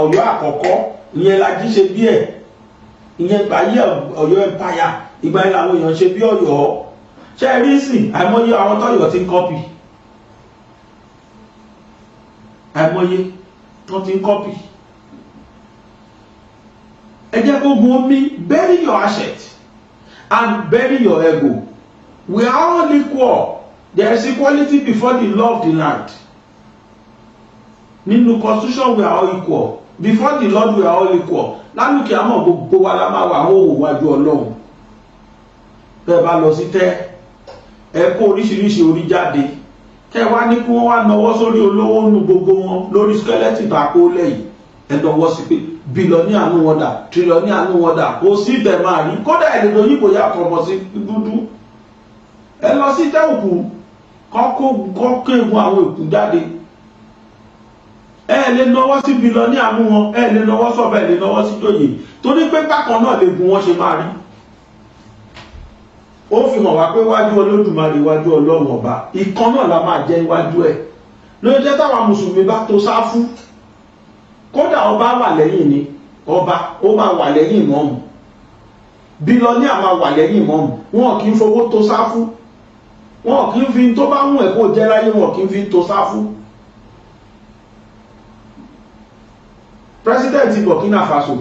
Ọ̀yọ́ àkọ́kọ́, ìyẹn la jí ṣe bí ẹ̀, ìyẹn ìgbà ayé Ọ̀yọ́ empire, ìgbà yẹn làwọn èèyàn ṣe bí Ọ̀yọ́. Ṣe rí sí àìmọye àwọn tọ́yọ̀ ti ń copy, àìmọye tó ti ń copy. Ẹ jẹ́ kó gun omi. Bury your asset and bury your ego. We are all equal. There is equality before the law of the land. Nínú constitution, we are all equal before the Lord, we are all equal. Lálùkì àmọ́ gbogbo wa la máa wà hóhò wájú Ọlọ́run. Bẹ́ẹ̀ bá lọ sí tẹ́ ẹ kó oríṣiríṣi orí jáde, kẹ́ wá ní kí wọ́n wá nawọ́ sórí olówó nù gbogbo wọn lórí skeleton tó kó lẹ́yìn. Ẹ nawọ́ sí pé billionaire nù wọn dà, trillionaire nù wọn dà, kò sí tẹ̀ máa rí. Kódà ẹ̀ lè lóyìnbó yàtọ̀ ọmọ sí dúdú. Ẹ lọ sí tẹ́ òkú kọ́ kó egun àwọn èkú jáde. Ẹ lè nawọ́ sí billionaire nù wọn, ẹ lè nawọ́ sọ́bẹ̀, ẹ lè nawọ́ sí jòyè, torí pé bákan náà lè gun wọn ṣe máa rí. Ó fi hàn wá pé wájú Olódùmarè, wájú Ọlọ́run Ọba, ìkan náà la máa jẹ́ iwájú ẹ̀. Lórí jẹ́ táwa mùsùlùmí bá tó sáfú, kódà ọba wà lẹ́yìn ni, ọba ó máa wà lẹ́yìn ìmọ̀ọ́mù, billionaire máa wà lẹ́yìn ìmọ̀ọ́mù. Wọn kì í fowó tó sáfú, wọn kì í fi tó bá mú ẹ̀ kó jẹ́ láyé, wọn kì í fi tó sáfú. President Burkina Faso,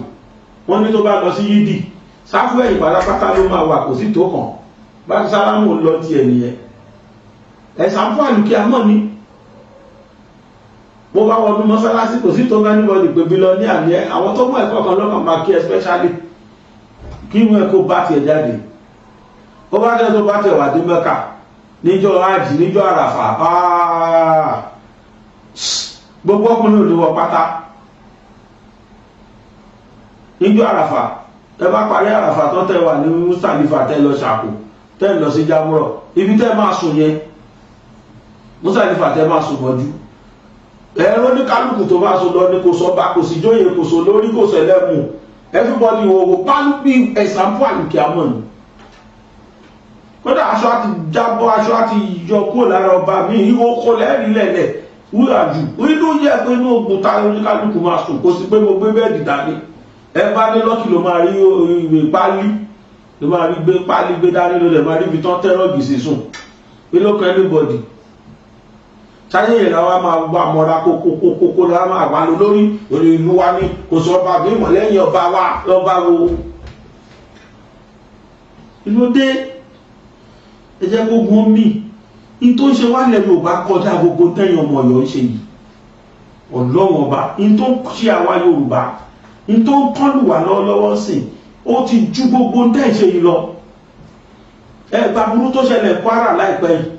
wọ́n ní tó bá lọ sí yídì, sáfú ẹ̀yìn pátápátá ló máa wà, kò sí tó kàn bá ti sálámù lọ tiẹ̀ nìyẹn. Ẹ̀sán fún àlùkí àmọ́ ni bó bá wọnú mọ́sálásí, kò sí tó bá níbọ̀dì pé billionaire ní ẹ. Àwọn tó mú ẹ̀kọ́ kan lọ́kàn máa kí, especially Kí inú ẹ kó bá tiẹ̀ jáde, ó bá tẹ́ tó bá tẹ̀ wà dé Mẹ́kà níjọ́ ájì, níjọ́ Àràfà, gbogbo ọkùnrin ò ní wọ pátá níjọ́ Àràfà. Ẹ bá parí Àràfà tó, tẹ́ wà ní Mùsàlífà, tẹ́ lọ ṣàkó, tẹ́ lọ sí Jámúrọ̀, ibi tẹ́ máa sùn yẹn, Mùsàlífà, tẹ́ máa sùn mọ́jú, ẹ̀rọ ní kálukú tó bá sùn lọ ní kò sọ bá, kò sí jóyè, kò sọ lórí, kò sọ ẹlẹ́mù. Everybody wo wo pálí bí ẹ̀sánpọ̀ àlùkí àmọ́ ni. Kódà aṣọ àti jábọ́, aṣọ àti yọ kúrò lára ọba mi, ìwọ kò lẹ́rìí lẹ̀lẹ̀ wúrà jù. Inú yẹ pé inú ogun ta oníkálukú máa sùn, kò sí pé mo gbé bed dání. Ẹ bá ní lucky ló máa rí ìwé pálí, ló máa rí gbé pálí gbé dání, ló lè máa rí ibi tán tẹ́ rug sí sùn pé ló kan anybody. Sáyé yẹn làwọn máa wà mọ́ra kókókókó, làwọn máa wà lórí orí ìlú wa ní kò sọ ọba mi mọ̀ lẹ́yìn ọba wa lọ́ba wo ìlú dé. Ẹ jẹ́ kó gun omi ní tó ń ṣe wá lẹ̀ Yorùbá kọjá gbogbo tẹ́yìn ọmọ Ọ̀yọ́ ń ṣe yìí. Ọlọ́wọ́n ọba, ní tó ń ṣe àwa Yorùbá, ní tó ń kọ́lù wà lọ́wọ́lọ́wọ́ sí, ó ti ju gbogbo tẹ́ ń ṣe yìí lọ. Ẹ gba burú tó ṣẹlẹ̀ Kwara láìpẹ́ yìí,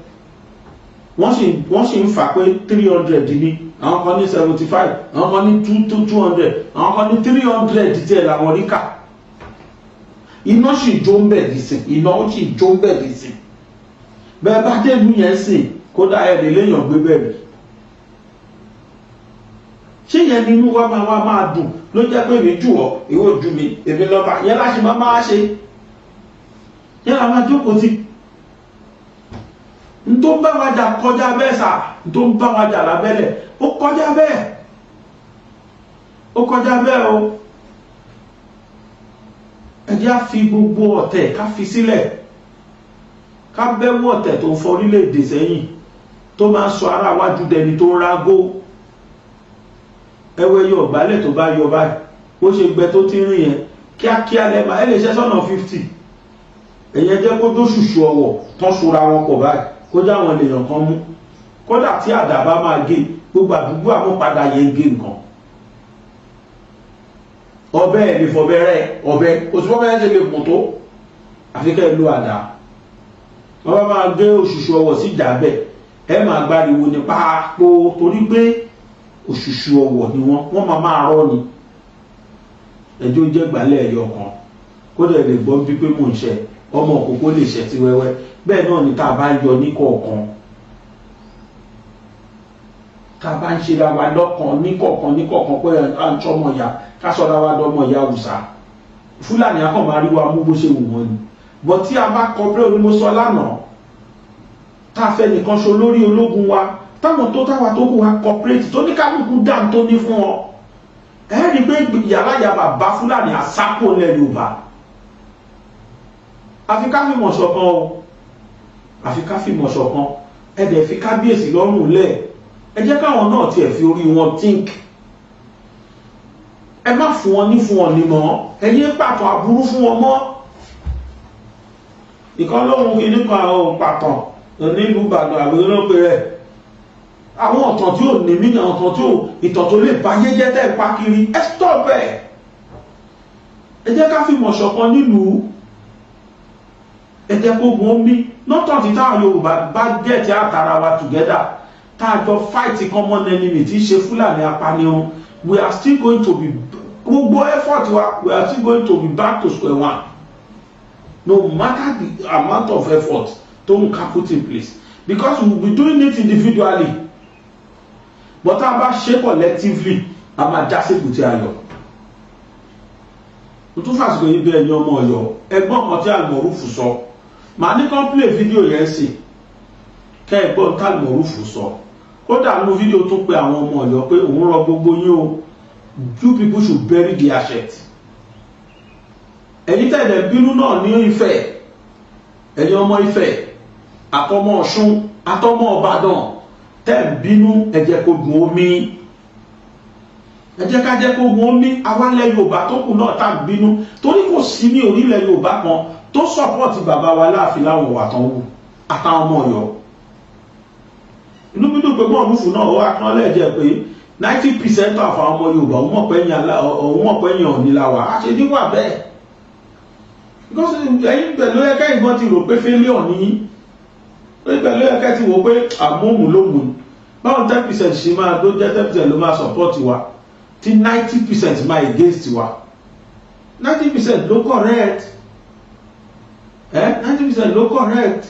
wọ́n sì ń fà pé 300 ní, àwọn kan ní 75, àwọn kan ní two two hundred, àwọn kan ní 300 tiẹ̀ làwọn rí kà. Iná sì jó ń bẹ̀ dì sí, iná ó sì jó ń bẹ̀ dì sí. Bẹ́ẹ̀ bá dé ìlú yẹn sìn, kódà ẹ̀ lè léèyàn gbé bẹ́ẹ̀ rí. Ṣé yẹn nínú wa máa wá máa dùn ló jẹ́ pé èmi jù ọ́, ìwọ jù mí, èmi lọ́ba yẹn láti máa máa ṣe yẹn la máa jókòó tì? N tó ń bá wa jà kọjá bẹ́ẹ̀ sà. N tó ń bá wa jà lábẹ́lẹ̀, ó kọjá bẹ́ẹ̀, ó kọjá bẹ́ẹ̀ o. Ẹ jẹ́ á fi gbogbo ọ̀tẹ̀ ká fi sílẹ̀, ká bẹ́wọ̀ ọ̀tẹ̀ tó ń fọ orílẹ̀-èdè sẹ́yìn, tó máa ń sọ ara wájú dẹni tó ń rágó. Ẹwẹ́ yọ ọ̀gbálẹ̀ tó bá yọ báyìí, bó ṣe gbẹ tó ti rìn yẹn kíákíá lẹ́ẹ̀ma ẹ lè ṣe sọ́nà 50. Ẹ̀yẹn jẹ́ kó tó ṣùṣù ọwọ̀ tán ṣura wọn pọ̀ báyìí, kó já àwọn èèyàn kan mú. Kódà tí àdàbà máa gé gbogbo àdúgbò, àmúpadà yẹn gé nǹkan ọbẹ̀ ẹ̀ lè fọbẹ̀ rẹ̀ ọbẹ̀ kò sí bọ́bẹ̀ yẹn ṣe lè pọ̀ tó, àfi kẹ́ ẹ lo àdá. Wọ́n bá máa gé òṣùṣù ọwọ̀ sí ìjà bẹ́ẹ̀, ẹ máa gbáriwo ní pápó, torí pé òṣùṣù ọwọ̀ ni wọ́n máa máa rọ́ ni. Ẹjọ́ jẹ́ gbálẹ̀ ẹ̀yọ kan, kódà lè gbọ́ bí pé mò ń ṣe ọmọ òkókó lè ṣẹ́ sí wẹ́wẹ́. Bẹ́ẹ̀ náà ni tá a bá yọ ní kọ̀ọ̀kan, tá a bá ń ṣera wa lọ́kàn ní kọ̀ọ̀kan ní kọ̀ọ̀kan pé à ń tọ́mọ ìyá, ká sọra wa dọ́mọ ìyá Haúsá Fúlàní akọ̀ máa rí wa mú bó ṣe wù wọ́n ni. Bọ́ tí a bá kọ pé onímọ̀ sọ lánàá, tá a fẹ́ nìkan ṣo lórí ológun wa, táwọn tó táwa tó kù wa cooperate, tó ní kálukú dàm tó ní fún ọ, ẹ rí i pé yàrá yàrá bá Fúlàní àsápò ilẹ̀ Yorùbá. Àfi ká fìmọ̀ ṣọ̀kan o, àfi ká fìmọ̀ ṣọ̀kan. Ẹ dẹ̀ fi kábíyèsí lọ́rùn lẹ̀, ẹ jẹ́ káwọn náà tiẹ̀ fi orí wọn think. Ẹ má fún wọn ní fún wọn ní mọ́, ẹ yé pàtó aburú fún wọn mọ́. Ìkan lóhun kìíní kan, àwọn pàtàn nílùú Ìbàdàn àbí olóòpẹ rẹ̀, àwọn ọ̀tàn tí ò ní mí ní ọ̀tàn tí ò ìtàn tó lè bá yé jẹ́ tẹ́ pa kiri, ẹ stop ẹ̀. Ẹ jẹ́ ká fìmọ̀ ṣọ̀kan nílùú, ẹ jẹ́ kó gun omi lọ́tàn tí táwọn Yorùbá bá get àtàrà wa together, tá a jọ fight common enemy tí í ṣe Fúlàní apanirun, we are still going to be, gbogbo effort wa, we are still going to be back to square one, no matter the amount of effort tó ń ká put in place, because we will be doing it individually. But tá a bá ṣe collectively, a máa já sí èbúté ayọ̀. Mo tún fàsìkò yìí bí ẹ̀yin ọmọ Ọ̀yọ́, ẹgbọ́n kan tí Almoruf sọ, màá ní kán play fídíò yẹn sí kẹ́ ẹgbọ́n tí Almoruf sọ. Kódà nínú fídíò tún pe àwọn ọmọ Ọ̀yọ́ pé òun rọ gbogbo yín o, you people should bury the hatchet. Ẹ̀yin tẹ̀lé bínú náà ní Ifẹ̀, ẹ̀yin ọmọ Ifẹ̀ àtọmọ Ọ̀ṣun àtọmọ Ìbàdàn tẹ́ ń bínú, ẹ jẹ́ kó gun omi, ẹ jẹ́ ká jẹ́ kó gun omi. Awálẹ̀ Yorùbá tó kù náà tá ń bínú, torí kò sí ní orílẹ̀ Yorùbá kan tó support bàbá wa láàfin láwọn wà tán wù àtàwọn ọmọ Ọ̀yọ́. Inú mi dùn pé mọ̀ọ́rùfù náà ó acknowledge pé 90% of àwọn ọmọ Yorùbá, òun mọ̀ pé yàn Ọ̀ọ̀ni la wà á ṣe níwà bẹ́ẹ̀. Because ẹ̀yin pẹ̀lú ẹ̀kẹ́ ìgbọ́n ti rò pé failure ní pẹ̀lú ẹ̀kẹ́ ti wò pé àmóhùn ló mú. Báwọn 10% ṣe máa tó jẹ́ 10% ló máa support wa, tí 90% máa against wa? 90% ló correct ẹ, 90% ló correct.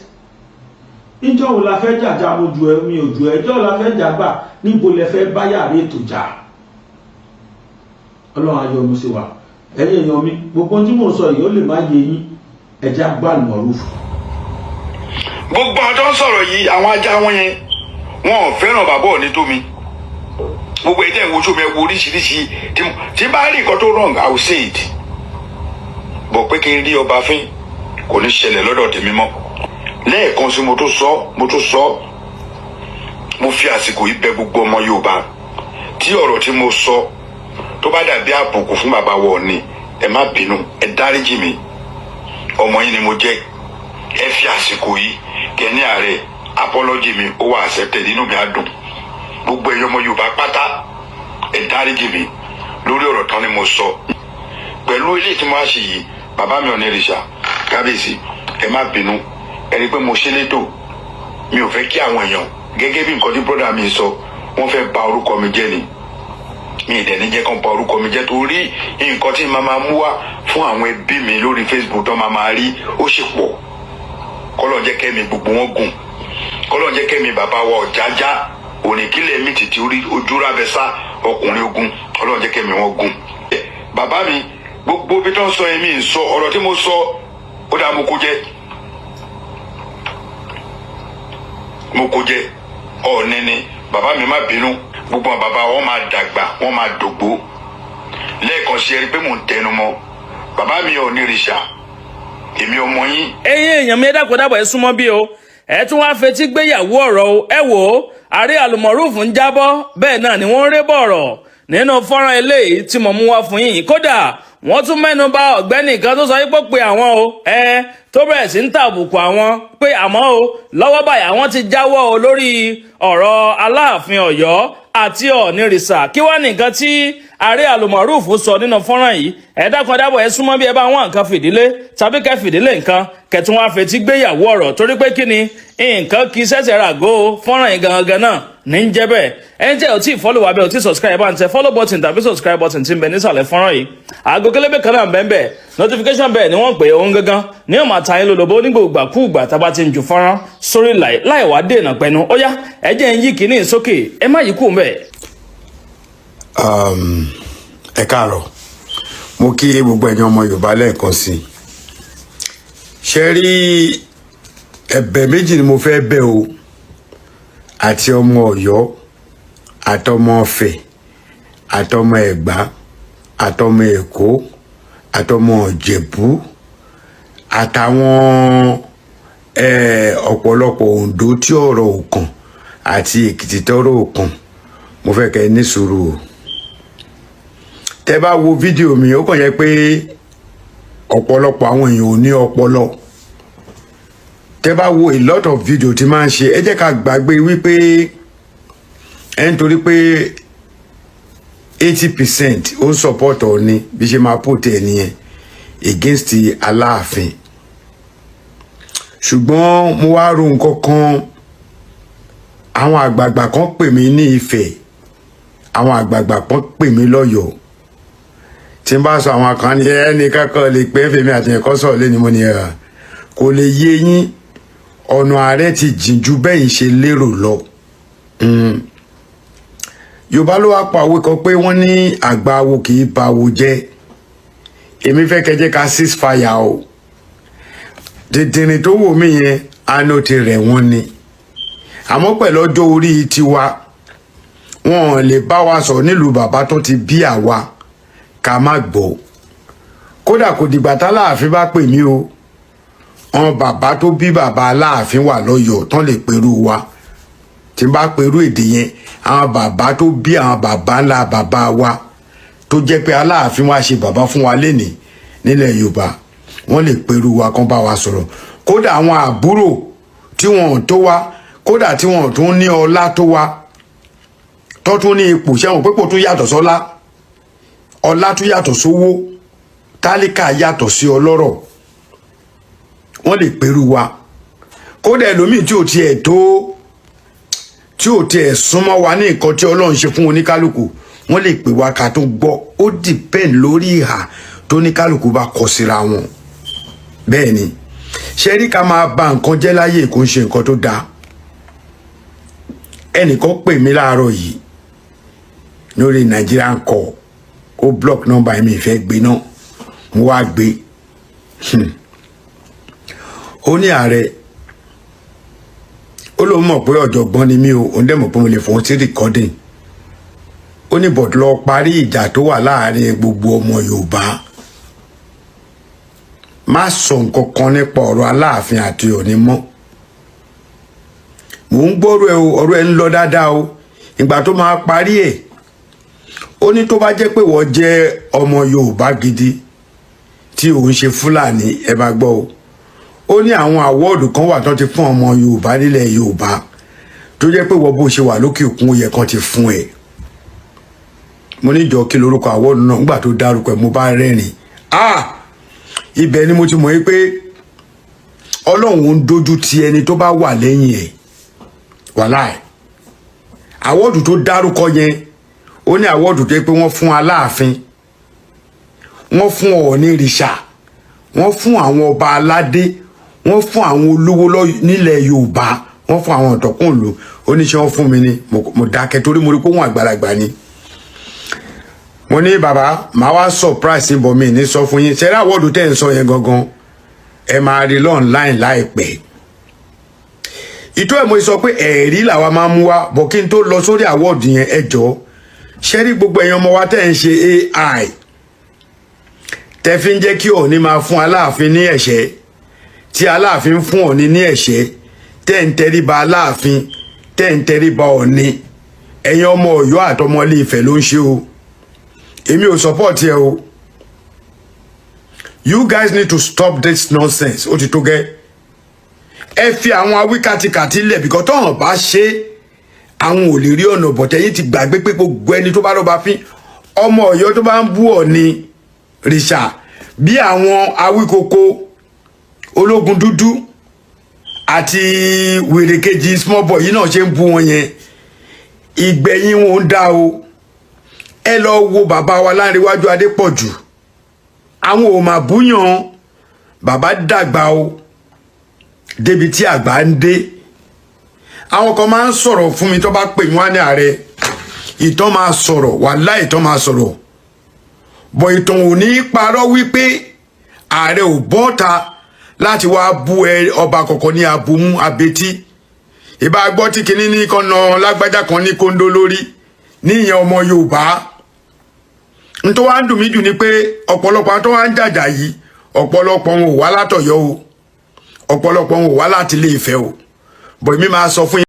Níjọ́ wo la fẹ́ jàjà? Mo jù ẹ, mi ò jù ẹ. Ìjọ́ wo la fẹ́ jà gbà? Níbo lẹ fẹ́ bá yàrá ètò jà? Ọlọ́run ayọ̀ mi sí wa. Ẹ̀yin èèyàn mi, gbogbo tí mò ń sọ yìí, ó lè má yé yín. Ẹ̀jẹ̀ agbálùmọ̀rúfù. Gbogbo àwọn tó ń sọ̀rọ̀ yìí, àwọn ajá wọn yẹn, wọn ò fẹ́ràn bàbá Ọọ̀ni tó mi. Gbogbo ẹ̀ tẹ̀ ń wojú mi, ẹ wo oríṣiríṣi. Tí bá rí nǹkan tó wrong, I will say it. Bọ̀ pé kí n rí ọba fín, kò ní ṣẹlẹ̀ lọ́dọ̀ tèmi mọ́. Lẹ́ẹ̀kan sí, mo tún sọ, mo tún sọ, mo fi àsìkò yìí bẹ̀ gbogbo ọmọ Yorùbá tí ọ̀rọ̀ tí mo sọ tó bá dàbí àbùkù fún bàbá wa Ọọ̀ni, ẹ má bínú, ẹ dáríjì mi, ọmọ yín ni mo jẹ́. Ẹ fi àsìkò yìí kẹ́ni ààrẹ, apology mi ó wà accepted, inú mi á dùn. Gbogbo ẹ̀yin ọmọ Yorùbá pátá, ẹ dáríjì mi lórí ọ̀rọ̀ tán ni mo sọ. Pẹ̀lú ilé tí mo á ṣe yìí, bàbá mi Ọọ̀nirìṣà, kábíyèsí, ẹ má bínú. Ẹ rí i pé mo ṣe létò, mi ò fẹ́ kí àwọn èèyàn, gẹ́gẹ́ bí nǹkan tí brother mi sọ, wọ́n fẹ́ bà orúkọ mi jẹ́ ni. Mi ì dẹ̀ ní jẹ́ kán bà orúkọ mi jẹ́, torí nǹkan tí màá máa mú wá fún àwọn ẹbí mi lórí Facebook tó máa máa rí, ó sì pọ̀. Kọ́lọ̀ jẹ́ kẹ́mi gbogbo wọn gùn, kọ́lọ̀ jẹ́ kẹ́mi bàbá wa Ọ̀jájá òníkílẹ̀ mi tètè orí ojú rábẹ́sá ọkùnrin ogun, kọ́lọ̀ jẹ́ kẹ́mi wọn gùn. Bàbá mi, gbogbo bí tó ń sọ yẹn, mi ń sọ ọ̀rọ̀ tí mo sọ, ó dáa, mo kó jẹ́, mo kó jẹ́. Ọ̀ọ́ni ni bàbá mi, má bínú. Gbogbo àwọn bàbá wọn máa dàgbà, wọn máa dògbó. Lẹ́ẹ̀kan sí, ẹ rí pé mò ń tẹnu mọ́ bàbá mi Ọọ̀nirìṣà, èmi ọmọ yín. Ẹ̀yin èèyàn mi, ẹ dákun dábọ̀, ẹ súnmọ́ bí o. Ẹ tún wá fetí gbéyàwó ọ̀rọ̀ o. Ẹ wò ó, ààrẹ Alùmọ̀rúfù ń jábọ́, bẹ́ẹ̀ náà ni wọ́n ń ré bọ̀rọ̀ nínú fọ́nrán eléyìí tí mo mú wá fún yín. Kódà wọ́n tún mẹ́nu bà ọ̀gbẹ́ni kan tó sọ wípé pé àwọn o ẹ tó bẹ̀rẹ̀ sí ń tàbùkù àwọn pé, àmọ́ o, lọ́wọ́ báyìí àwọn ti jáwọ́ o lórí ọ̀rọ̀ Aláàfin Ọ̀yọ́ àti Ọ̀nìrìsà. Kí wá nìkan tí ààrẹ Alùmọ̀rúfù sọ nínú fọ́nrán yìí? Ẹ dákun ẹ dábọ̀, ẹ súnmọ́ bí. Ẹ bá wọn nǹkan fìdílé tàbí kẹ́ fìdílé nǹkan, kẹtùn wá fetí gbéyàwó ọ̀rọ̀, torí pé kí ni nǹkan kì í ṣẹ̀ṣẹ̀ ràgó. Fọ́nrán yìí gangan náà ní ń jẹ́ bẹ́ẹ̀. Ẹni tí ẹ ò tí ì follow wa bẹ́ẹ̀, ò tí ì subscribe, bá ń tẹ follow button tàbí subscribe button tí ń bẹ nísàlẹ̀ fọ́nrán yìí. Aago kélébé kan náà bẹ́ẹ̀ bẹ́ẹ̀, notification bẹ́ẹ̀ ni wọ́n pè é. Òun gangan ní ọmọ àtàyìn lólobó ní gbogbo ìgbàkúùgbà tá a bá ti ń ju fọ́nrán sórí láì wá dènà pẹ̀nu. Ó yá, ẹ jẹ́ ń yí kìíní sókè, ẹ má yí kú mbẹ́. Ẹ káàárọ̀, mo kí gbogbo ẹ̀yin ọmọ Yorùbá lẹ́ẹ̀kan sí i. Ṣe rí, ẹ̀bẹ̀ méjì ni mo fẹ́ bẹ̀ o, àti ọmọ Ọ̀yọ́, àtọmọ Ọ̀fẹ́, àtọmọ Ẹ̀gbá, àtọmọ Èkó, àtọmọ Ìjẹ̀bú, àtàwọn ọ̀pọ̀lọpọ̀ Oǹdó tí ọ̀rọ̀ ò kàn àti Èkìtì tọ́rọ̀ ò kàn. Mo fẹ́ kẹ́ ẹ ní sùúrù o. Tẹ́ bá wo fídíò mi, ó kàn yẹ pé ọ̀pọ̀lọpọ̀ àwọn èèyàn ò ní ọpọlọ. Tẹ́ bá wo a lot of video tí máa ń ṣe, ẹ jẹ́ ká gbàgbé wípé ẹ nítorí pé 80% ó ń support Ọọ̀ni, bí ṣe máa put ẹ nìyẹn against Aláàfin. Ṣùgbọ́n mo wá ro nǹkan kan. Àwọn àgbààgbà kan pè mí ní Ifẹ̀, àwọn àgbààgbà kan pè mí lọ́yọ̀ọ́. Tí n bá sọ, àwọn kan ní ẹnì kankan lè pé fèmí àti ẹ̀kọ́ sọ̀rọ̀ lé ní. Mo ní ẹ̀ kò lè yé yín, ọ̀nà ààrẹ ti jìn ju bẹ́yìn ṣe lérò lọ. Yorùbá ló wá pa òwe kan pé wọ́n ní àgbà awo kì í ba awo jẹ́. Èmi fẹ́ kẹjẹ́ ká cease fire o. Dìndìnrín tó wò mí yẹn, àná ti rẹ̀ wọ́n ni, àmọ́ pẹ̀lú ọjọ́ orí tiwa, wọn ò lè bá wa sọ̀rọ̀ nílùú bàbá tó ti bí àwa ká má gbọ́. Kódà kò dìgbà táláàfin bá pè mí o. Àwọn bàbá tó bí bàbá Aláàfin wà lọ́yọ̀ọ́ tán lè perú wa. Tí n bá perú èdè yẹn, àwọn bàbá tó bí àwọn bàbá ńlá bàbá wa tó jẹ́ pé Aláàfin wa ṣe bàbá fún wa lénìí nílẹ̀ Yorùbá, wọ́n lè perú wa kán bá wa sọ̀rọ̀. Kódà àwọn àbúrò tí wọn ò tó wa, kódà tí wọn ò tún ní ọlá tó wa, tó tún ní ipò, ṣẹ́wọ̀n pé kò tún yàtọ̀ sọ́lá, ọlá tún yàtọ̀ sówó, tálíkà yàtọ̀ sí ọlọ́rọ̀. Wọ́n lè pẹ̀rù wa. Kódà ẹlòmíì tí ò tiẹ̀ tó, tí ò tiẹ̀ súnmọ́ wa ní nǹkan tí Ọlọ́run ṣe fún oníkálukú, wọ́n lè pè wá ká tó gbọ́. Ó depend lórí ìhà tó oníkálukú bá kọ síra wọn. Bẹ́ẹ̀ ni ṣe rí, ká máa ba nǹkan jẹ́ láyé kò ń ṣe nǹkan tó dáa. Ẹnìkan pè mí láàárọ̀ yìí lórí Nigerian call, ó block number mi, ìfẹ́ gbé náà mo wá gbé. Ó ní ààrẹ, ó lóun mọ̀ pé ọ̀jọ̀gbọ́n ni mí o, òun dẹ̀ mọ̀ pé mo lè fòun sí recording. Ó ní but lọ parí ìjà tó wà láàrin gbogbo ọmọ Yorùbá, má sọ nǹkan kan nípa ọ̀rọ̀ Aláàfin àti Ọ̀ní mọ́. Mò ń gbọ́rọ̀ ẹ o, ọ̀rọ̀ ẹ ń lọ dáadáa o. Ìgbà tó máa parí ẹ̀, ó ní tó bá jẹ́ pé wọ́n jẹ́ ọmọ Yorùbá gidi tí òun ṣe Fúlàní, ẹ bá gbọ́ o, ó ní àwọn award kan wà tó ti fún ọmọ Yorùbá nílẹ̀ Yorùbá, tó jẹ́ pé wọ́n bó ṣe wà lókè òkun, ó yẹ kan ti fún ẹ. Mo ní jọ, kí lorúkọ award náà? Nígbà tó dárúkọ ẹ, mo bá rẹ́rìn. Ah, ibẹ̀ ni mo ti mọ̀ yí pé Ọlọ́run ń dojú ti ẹni tó bá wà lẹ́yìn ẹ̀. Wàláì, award tó dárúkọ yẹn, ó ní award tó yẹ pé wọ́n fún Aláàfin, wọ́n fún Ọọ̀ni rìṣà, wọ́n fún àwọn ọba aládé, wọ́n fún àwọn olówó nílẹ̀ Yorùbá, wọ́n fún àwọn ọ̀tọ̀kùnlù. Oníṣẹ́ wọn fún mi ni. Mo dákẹ́ torí mo rí pé wọ́n àgbàlagbà ni. Mo ní bàbá, màá wá surprise bọ̀ mí ní sọ fún yín. Ṣẹlẹ̀ award tẹ́ ń sọ yẹn gangan, ẹ máa rí online láìpẹ́. Ìtọ́ ẹ̀ mo sọ pé ẹ̀rí làwa máa ń mú wá bọ̀. Kí n tó lọ sórí award yẹn, ẹ jọ̀ọ́, ṣé rí gbogbo ẹ̀yin ọmọ wa tẹ́ ń ṣe AI, tẹ́ fi ń jẹ́ kí Ọọ̀ni máa fún Aláàfin ní ẹ̀ṣẹ́, tí Aláàfin fún Ọọ̀ni ní ẹ̀ṣẹ́, tẹ́ ń tẹríba Aláàfin, tẹ́ ń tẹríba Ọọ̀ni, ẹ̀yin ọmọ Ọ̀yọ́ àtọmọ Ilé Ifẹ̀ ló ń ṣe o. Èmi ò support ẹ o. You guys need to stop this nonsense. Ó ti tó gẹ́. Ẹ fi àwọn awíkàtìkàtì lẹ̀ bìkọ́ tọ́hàn bá ṣe, àwọn ò lè rí ọ̀nà bọ̀tẹ́. Yín ti gbàgbé pé gbogbo ẹni tó bá lọ́ba fín, ọmọ Ọ̀yọ́ tó bá ń bú Ọ̀ọ̀ni rìṣà, bí àwọn Awíkoko, ológun dúdú àti wèrè kejì small boy yìí náà ṣe ń bú wọn yẹn, ìgbẹ̀yìn wọn ń dá o. Ẹ lọ wo bàbá wa Láńrewájú Adépọ̀jù, àwọn ò mà búyàn. Bàbá dàgbà o, débi tí àgbà ń dé. Àwọn kan máa ń sọ̀rọ̀ fún mi, tó bá pè mí wá ní ààrẹ, ìtàn máa sọ̀rọ̀, wàláhì, ìtàn máa sọ̀rọ̀ bọ̀. Ìtàn ò ní parọ́ wípé ààrẹ ò bọ́ta láti wá bú ẹ ọba kọ̀ọ̀kan ní abumú abetí. Ìbá gbọ́ tí kinní ní kan na lágbájá kan ní kóńdó lórí níyẹn. Ọmọ Yorùbá, n tó wá ń dùn mí jù ni pé ọ̀pọ̀lọpọ̀ àwọn tó wá ń jàjà yìí, ọ̀pọ̀lọpọ̀ wọn ò wá látọ̀yọ́ o, ọ̀pọ̀lọpọ̀ wọn ò wá láti Ilé Ifẹ̀ o. Bọ̀ èmi máa sọ fún yín.